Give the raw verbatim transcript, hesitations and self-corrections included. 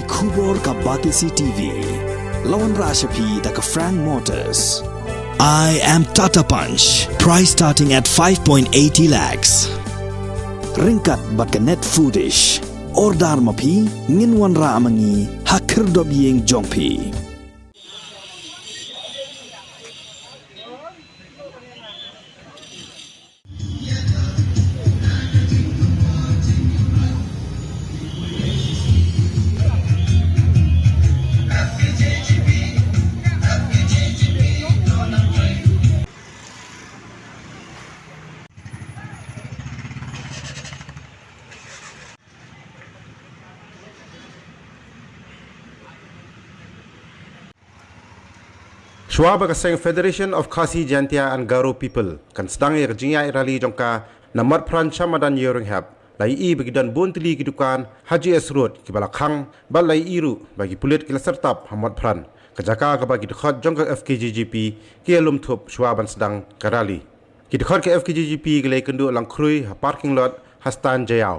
Khubor ka Batesi T V. La wanrah sha phi da ka Frank Motors. I am Tata Punch. Price starting at five point eighty lakhs. Ryngkat bad ka Net Foodish. Order ma phi, ngin wanrah ma ngi ha khyrdop ïing jong phi. Shuwa ba ka seng Federation of Khasi Jaintia and Garo People kan sdang ïa ka jingïaid rally jong ka na Motphran sha madan Ïewrynghep, la ïohi ba ki don bun tylli ki dukan ha G S Road kiba la khang, bad la ïohi ruh ba ki pulit ki la syrtap ha Motphran, ka jaka kaba ki dkhot jong ka F K J G P ki ïalum thup shuwa ban sdang ka rally. Ki dkhot ka F K J G P ki la ïakynduh lang khrui ha parking lot ha Stan Jaiaw.